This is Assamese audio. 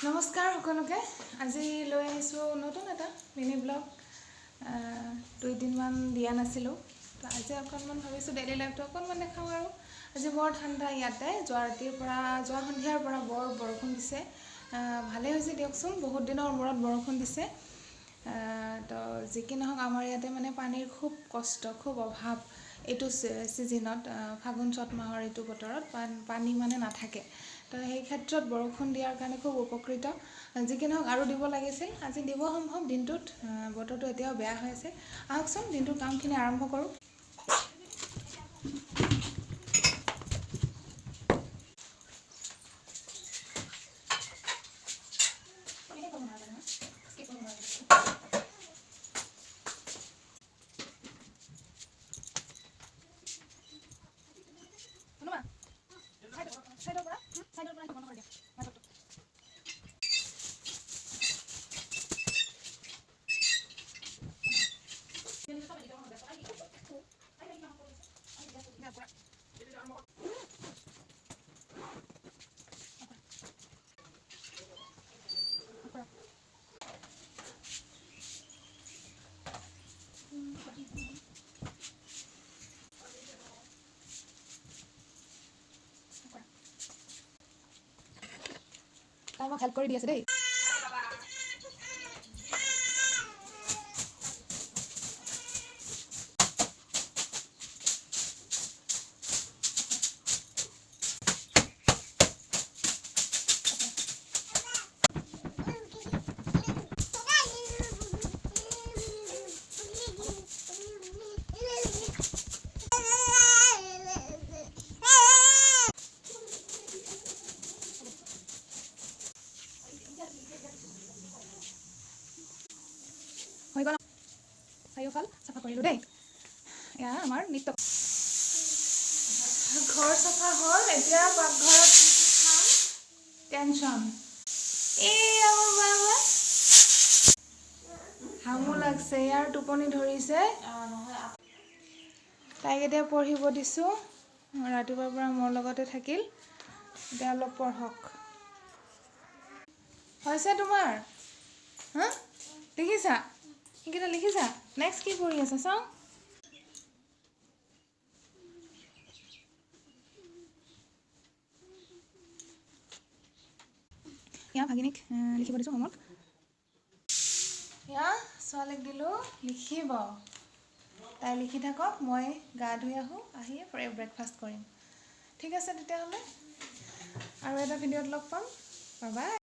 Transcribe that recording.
নমস্কাৰ সকলোকে। আজি লৈ আহিছোঁ নতুন এটা মিনি ব্লগ। দুইদিনমান দিয়া নাছিলোঁ, তো আজি অকণমান ভাবিছোঁ ডেইলি লাইফটো অকণমান দেখাওঁ। আৰু আজি বৰ ঠাণ্ডা ইয়াতে, যোৱা ৰাতিৰ পৰা, যোৱা সন্ধিয়াৰ পৰা বৰ বৰষুণ দিছে। ভালেই হৈছে দিয়কচোন, বহুত দিনৰ মূৰত বৰষুণ দিছে। তো যি কি নহওক, আমাৰ ইয়াতে মানে পানীৰ খুব কষ্ট, খুব অভাৱ। এইটো ছিজনত, ফাগুন চ'ত মাহৰ এইটো বতৰত পানী মানে নাথাকে। তো সেই ক্ষেত্ৰত বৰষুণ দিয়াৰ কাৰণে খুব উপকৃত। যি কি নহওক, আৰু দিব লাগিছিল, আজি দিব সম্ভৱ দিনটোত। বতৰটো এতিয়াও বেয়া হৈ আছে। আহকচোন, দিনটোৰ কামখিনি আৰম্ভ কৰোঁ। তাই মোক হেল্প কৰি দি আছে দেই। হৈ গ'ল, চাৰিওফাল চাফা কৰিলোঁ দেই। এয়া আমাৰ নিত্য ঘৰ চাফা হ'ল। এতিয়া পাকঘৰত খাম, টেনশ্যন। এই আমাৰ বাবা হামো লাগছে, ইয়াৰ টোপনি ধৰিছে। তাইক এতিয়া পঢ়িব দিছোঁ, ৰাতিপুৱাৰ পৰা মোৰ লগতে থাকিল, এতিয়া অলপ পঢ়ক। হৈছে তোমাৰ? হা, লিখিছা? সেইকেইটা লিখিছা? নেক্সট কি পঢ়ি আছা চাওঁ। ইয়া ভাগিনীক লিখিব দিছোঁ হোমৱৰ্ক। ইয়া ছোৱালীক দিলোঁ লিখিব, তাই লিখি থাকক, মই গা ধুই আহোঁ, আহি ব্ৰেকফাষ্ট কৰিম। ঠিক আছে তেতিয়াহ'লে, আৰু এটা ভিডিঅ'ত লগ পাম। Bye bye.